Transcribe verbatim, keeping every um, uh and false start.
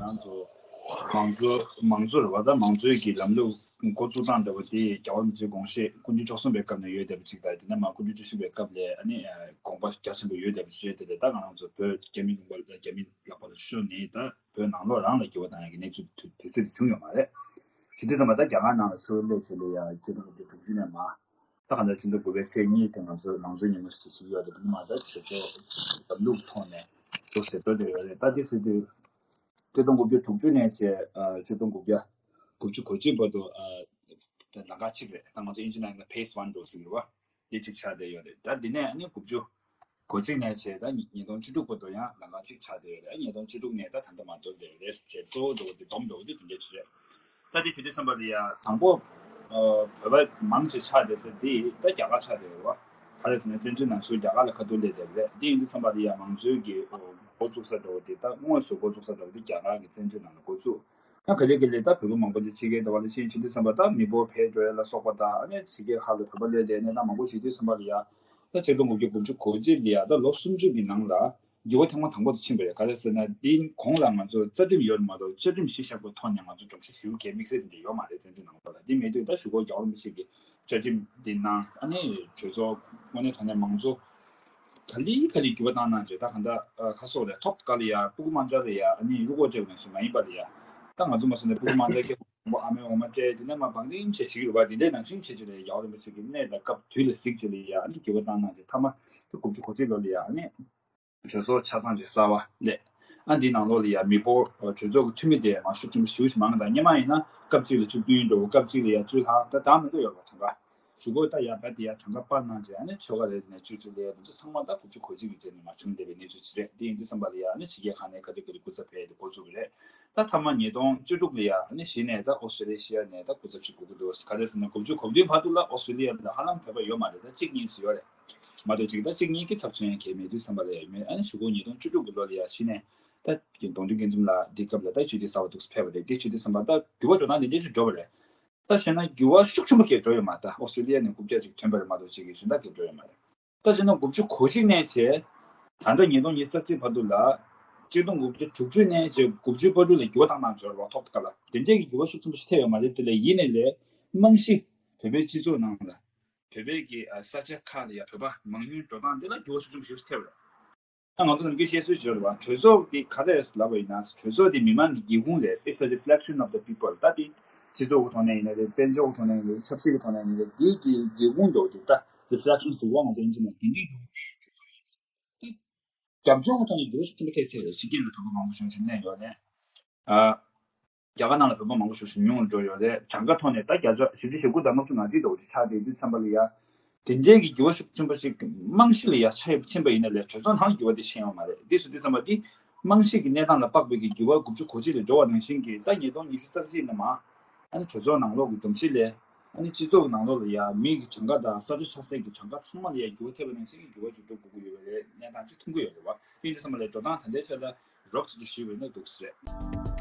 ང་ཚོ་མང་གཙོ་མང་གཙོ་རེད་བ། ད་མང་གཙོའི་གི་ལམ་ལུགས་འགོ་བཙུགས་སྟངས་འདྲ་བོ་དེ་རྒྱལ་བ་རིན་པོ་ཆེའི་དགོངས་བཞེད་དཀོན་མཆོག་ཆོལ་གསུམ་པའི་སྐབས་ནས་ཡོད་བསྡད་པ་ཅིག་དང་། དེ་ནས་མར་དཀོན་མཆོག་བཅུ་གསུམ་པའི་སྐབས་ལ་ཨ་ནི་དགོངས་པ་རྒྱ་ཆེན་པོ་ཡོད་བསྡད་པ་ཅིག་ཡོད་དེ། ད་ང་རང་ཚོ་བོད་རྒྱ་མི་ལུང་པ་རྒྱ་མི་ལག་པ་ལ་ཤོར་ནས་ད་བོད་ནང་ལོགས་རང་ལ་འགྱུར་བ་བཏང་ཡག་གི་གནས་ཚུལ་དུས་དུས་ཚོད་དེ་བྱུང་ཡོད་མ་རེད། ཞུ་དུས་ཙམ་པ་ད་རྒྱ་གར་ནང་ལ་ཚུར་སླེབས་ཚེ་ལ་ཡ་ཆིག་སྟོང་དགུ་བརྒྱ་དྲུག་ཅུ་ནས་མར། ད་ག་ད་ཕྱི་ཟླ་དགུ་པའི་ཚེས་གཉིས་དེ་ང་ཚོ་མང་གཙོའི་ཉིན་མོ་ཞིག་བྱེད་ཀྱི་ཡོད་རེད། དེ་མ་ད་བྱེད་ཕྱོགས་ལམ་ལུགས་ཐོག་ནས་ཏོག་ཙམ་ཟེར་འགྲོ་བསྡད་ཡོད་རེད། ད་དེ་ཟེར་དུས་ཆིག་སྟོང་དགུ་བརྒྱ་དྲུག་ཅུ་ནས་བྱས་ཨ་ཆིག་སྟོང་དགུ་བརྒྱ་དགུ་བཅུ་གོ་གཅིག་བར་དུ་ཨ་ད་ལམ་ཁ་གཅིག་རེད། ད་ང་ཚོ་དབྱིན་ཇི་ནང་ནས་phase one འགྲོ་ཟེར་གྱི་རེད་བ། འདི་གཅིག་ཆགས་བསྡད་ཡོད་རེད། ད་འདི་ནས་ཨ་ནི་དགུ་བཅུ་གོ་གཅིག་ནས་བྱས་ད་ཉིས་ཉིས་སྟོང་བཅུ་དྲུག་བར་དུ་ཡང་ལམ་ཁ་གཅིག་ཆགས་བསྡད་ཡོད་རེད། ཉིས་སྟོང་བཅུ་དྲུག་ནས་ད་ད་ལྟ་མར་འགྲོ་བསྡད་ཡོད་རེད་ཅེས་གཙོ་བོ་འགྲོ་བ་འདི་སྡོམ་འགྲོ་བ་འདི་དེ་འདྲས་ཞིག་རེད། ད་འདི་བྱེད་དུས་ཙམ་པ་ལ་ཡ་དང་པོ་ཨ་བོད་པ་མང་ཆེ་ཆགས་བསྡད་ས་འདི་ད་རྒྱ་གར་ཆགས་བསྡད་ཡོད་རེད་བ། ག་རེ་ཟེར་ན་བཙན་བྱོལ་ནང་ཚུར་རྒྱ་གར་ལ་ཁ་ཐུག་སླེབས་བསྡད་པ་རེད། འདི་ཡིན་དུས་ཙམ་པ་ལ་ཡ་མང་གཙོའི་གི་འགོ་བཙུགས་ས་འདྲ་བོ་འདི་ད་དངོས་སུ་འགོ་བཙུགས་ས་འདྲ་བོ་འདི་རྒྱ་གར་གི་བཙན་བྱོལ་ནང་ལ་འགོ་བཙུགས། ད་ག་ལེ་ག་ལེ་ད་བོད་པ་མང་པོ་ཅིག་ཕྱི་རྒྱལ་དུ་བ་ལ་ཕྱིན་བྱེད་དུས་ཙམ་པ་ད་མི་འབོར་འཕེལ་འགྲོ་ཡ་ལ་སོགས་པ་དང་ཨ་ནི་ཕྱི་རྒྱལ་ཁག་ལ་བོད་པ་སླེབས་ཏེ་གནས་སྟངས་མང་པོ་ཞིག་དུས་ཙམ་པ་ལ་ཡ་ད་ཆིག་སྟོང་དགུ་བརྒྱ་དགུ་བཅུ་གོ་གཅིག་ལ་ཡ་ད་ལོ་སུམ་ཅུ་གི་ནང་ལ་འགྱུར་བ་ཐེངས་མ་དང་པོ་དེ་ཕྱིན་པ་རེད། ག་རེ་ཟེར་ན་འདིའི་གོང་ལ་ང་ཚོ་རྩ་ཁྲིམས་ཡོད་མ་གཏོགས་བཅའ་ཁྲིམས་གཞི་བཞག་པའི་ཐོག་ནས་ང་ཚོ་སྒྲོམ་གཞི་ཞེ་པོ་གལ་དམིགས་བསལ་དེ་འདྲ་ཡོད་མ་རེད། བཙན་བྱོལ་ནང་ལོགས་ལ་འདི་མེད་དུས་ད་གཞུག་གུ་རྒྱལ་བ་རིན་པོ་ཆེ་གི་བཅའ་ཁྲིམས་འདི་ནང་ཨ་ནི་གྲོས་ཚོགས་དངོས་གནས་དྲང་གནས་མང་གཙོ་ག་ལེ་ག་ལེ་འགྱུར་བ་བཏང་གནང་རྗེས་ད་གང་ལྟར་ཁ་སོགས་ལས་ཐོག་ཀ་ལ་ཡ་སྤུ་གུ་དམར་འབྱར་ལ་ཡ་ཨ་ནི་རུ་ཀོག་སྤྲད་པ་ནང་བཞིན་མ་ཡིན་པ་ལ་ཡ་ད་ང་ཚོ་མ་སོང་ནས་སྤུ་གུ་དམར་འབྱར་སྐྱེ་བོ་ཨ་མའི་འོ་མ་སྤྲད་དེ་ནས་མ་བང་ལྡིང་བྱས་བྱེད་ཀྱི་རེད་བ། དེ་འདྲའི་ནང་བཞིན་བྱེད་ཀྱི་རེད། རྒྱལ་བ་རིན་པོ་ཆེ་གི་གནས་དང་སྐབས་དུས་ལ་གཟིགས་བྱས་ལ་ཡ་ཨ་ནི་འགྱུར་བ་བཏང་གནང་རྗེས་མཐའ་མ་ད་དགུ་བཅུ་གོ་གཅིག་ལོ་ལ་ཡ་ཨ་ནི་གྲོས་ཚོགས་ཆ་ཚང་ཅིག་གསར་བ་སླེབས། ཨ་འདིའི་ནང་ལོགས་ལ་ཡ་མི་འབོར་གྲོས་ཚོགས་ཀྱི་འཐུས་མི་དེ་མ་ཤུགས་ཆེན་པོ་ཞེ་པོ་ཞིག་མང་གི། ད་སྔོན་མ་ཡིན་ན་སྐབས་གཅིག་ལ་བཅུ་བདུན་འགྲོ། སྐབས་གཅིག་ལ་ཡ་བཅུ་ལྷག་ད་ད་མི་འདུག་ཡོད་པ་གྲངས་ཀ། གཞུག་གུ་ད་ཡར་བད་དེ་ཡར་གྲངས་ཀ་སྤར་གནང་རྗེས་ཨ་ནི་ཆོལ་ཁ་རེ་ནས་བཅུ་བཅུ་ལས་དེ་ཚོ་ཚང་མ་ད་དགུ་བཅུ་གོ་གཅིག་གི་རྗེས་ནས་མར་བྱུང་བསྡད་པའི་གནས་ཚུལ་ཅིག་རེད། དེ་ཡིན་དུས་ཙམ་པ་ལ་ཡ་ཨ་ནི་ཕྱི་རྒྱལ་ཁག་ནས་ག་དུས་ག་དུས་སྐུ་ཚབ་ཕེབས་ཏེ་འགོ་བཙུགས་པ་རེད། ད་མཐའ་མ་ཉིས་སྟོང་བཅུ་དྲུག་ལ་ཡ་ཨ་ནི་གཞི་ནས་ད་ཨོ་སི་ཀྲི་ལི་ཡ་ནས་ད་སྐུ་ཚབ་ཅིག་དགོས་ཀྱི་འདུག་ག་རེ་ཟེར་ན་དགུ་བཅུ་གོ་བདུན་བར་དུ་ལ་ཨོ་སི་ཀྲི་ལི་ཡ་ལ་ཧ་ལམ་བོད་པ་ཡོད་མ་རེད། ད་གཅིག་གཉིས་ཙམ་ཡོད་རེད། མ་གཏོགས་གཅིག་ད་གཅིག་གཉིས་ཀྱི་ཚབ་མཚོན་ཡ་གལ་མེད་དུས་ཙམ་པ་ལ་ཡ་མེད། ཨ་ནི་གཞུག་གུ་ཉིས་སྟོང་བཅུ་དྲུག་གི་ལོ་ལ་ཡ་གཞི་ནས་ད་གདོང་དྲུག་དགེ་འཛོམས་ལགས་འདི་སྐབས་ལ་ད་སྤྱི་འཐུས་གསར་པ་འདུག་ཕེབས་པ་རེད། དེ་བྱེད་དུས་ཙམ་པ་ད་འགྱུར་བ་འགྲོ་སྟངས་དེ་འདྲ་ཅིག་འགྲོ་བ་རེད། ད་བྱས་ན་འགྱུར་བ་ཤུགས་ཆེན་པོ་གས་འགྲོ་ཡོད་མ་རེད། ད་ཨོ་སི་ཀྲི་ལི་ཡ་ནས་རྐུབ་བཀྱག་ཅིག་ཐོན་པ་རེད་མ་གཏོགས་ཅིག་གི་གཞན་དག་གས་འགྲོ་ཡོད་མ་རེད། ད་བྱས་ན་དགུ་བཅུ་གོ་གཅིག་ནས་བྱས་ད་ལྟ་ཉིས་སྟོང་ཉི་ཤུ་རྩ་གཅིག་བར་དུ་ལ་ཆིག་སྟོང་དགུ་བརྒྱ་དྲུག་ཅུ་ནས་བྱས་དགུ་བཅུ་བར་དུ་ལ་འགྱུར་བ་བཏང་གནང་འབྱོར་བ་ཐོག་ཏུ་ཁ་ལ་དེ་འདྲས་ཀྱི་འགྱུར་བ་ཤུགས་ཆེན་པོ་ཞིག་ཐེབས་ཡོད་མ་རེད། དེ་ལས་ཡིན་ནའི་ལས་རྨང་གཞི་བོད་པའི་སྤྱི་ཚོགས་ནང་ལ་བོད་པའི་གི་ས་ཆ་ཁག་ལ་ཡ་བོད་པ་མང་ཉུང་འགྲོ་སྟངས་དེ་ལ་འགྱུར་བ་ཤུགས་ཆེན་པོ་ཞིག་ཐེབས་རེད། ད་ང་ཚོ་ནམ་རྒྱུན་བཤད་སྲོལ་ཞིག་ཡོད་རེད་བ། གྲོས་ཚོགས་འདི་ག་རེ་ལབ་པ་ཡིན་ན་གྲོས་ཚོགས་འདི་མི་མང་གི་སྒེའུ་ཁུང་རེད། It's a reflection of the people. ད་འདི་སྤྱི་ཚོགས་ཀྱི་ཐོག་ནས་ཡིན་ན་རེད། དཔལ་འབྱོར་གྱི་ཐོག་ནས་ཡིན་ན་རེད། ཆབ་སྲིད་ཀྱི་ཐོག་ནས་ཡིན་ན་རེད། འདི་གི་སྒེའུ་ཁུང་འདྲ་བོ་འདི་ད་reflection ཟེར་བ་ང་ཚོ་དབྱིན་ཇི་ནང་འདི་འདྲའི་འདྲ་བོ་འདི་གྲོས་ཚོགས་ཡིན་ན་འདི་རྒྱབ་ལྗོངས་ཀྱི་ཐོག་ནས་འགྱུར་བ་ཤུགས་ཆེན་པོ་ཐེབས་ཚེ་རེད། ཕྱི་རྒྱལ་ལ་བོད་པ་མང་པོ་ཞིག་ཅིག་གནས་ཡོད་རེད། ཨ། རྒྱ་གར་ནང་ལ་བོད་པ་མང་པོ་ཞིག་ཞིག་ཉུང་རུ་འགྲོ་ཡོད་རེད། གྲངས་ཀ་ཐོག་ནས་ད་བརྒྱ་ཆ་བཞི་བཅུ་ཞེ་དགུ་དང་ལྔ་བཅུ་ང་གཅིག་འདྲ་བོ་ཅིག་ཆགས་བསྡད་དུས་ཙམ་པ་ལ་ཡ། དེ་འདྲའི་གི་འགྱུར་བ་ཤུགས་ཆེན་པོ་ཞིག་རྨང་གཞི་ལ་ཡ་ཆ་ཕྱིན་པ་ཡིན་ན་ལས་གྲོས་ཚོགས་ནང་འགྱུར་བ་དེ་ཕྱིན་ཡོད་མ་རེད། འདི་སུ་དེ་ཙམ་པ་འདི་རྨང་གཞི་གི་གནས་སྟངས་ལ་དཔག་པའི་གི་འགྱུར་བ་དགུ་བཅུ་གོ་གཅིག་ལ་འགྲོ་བ་ནང་བཞིན་གྱི་ད་ཉིས་སྟོང་ཉི་ཤུ་རྩ་གཅིག་ནས་མ། ཨ་ནི་གྲོས་ཚོགས་ནང་ལོགས་ཀྱི་སྒྲོམ་གཞི་ལས། ཨ་ནི་སྤྱི་ཚོགས་ཀྱི་ནང་ལོགས་ལ་ཡ་མི་གི་གྲངས་ཀ་དང་ས་ཆ་ཆགས་སའི་གི་གྲངས་ཀ་ཚང་མ་ལ་ཡ་འགྱུར་བ་ཐེབས་པ་ནང་བཞིན་གྱི་འགྱུར་བ་ཅིག་འགྲོ་དགོས་ཀྱི་ཡོད་པའི་གནས་སྟངས་ཅིག་མཐོང་གི་ཡོད་རེད་བ། དེ་ཡིན་དུས་ཙམ་པ་ལ་འགྲོ་སྟངས་ད་ལྟའི་ཆ་ལ་རོབ་ཙམ་ཅིག་ཞུས་པ་ཡིན་ན་འདུག་ཟེར།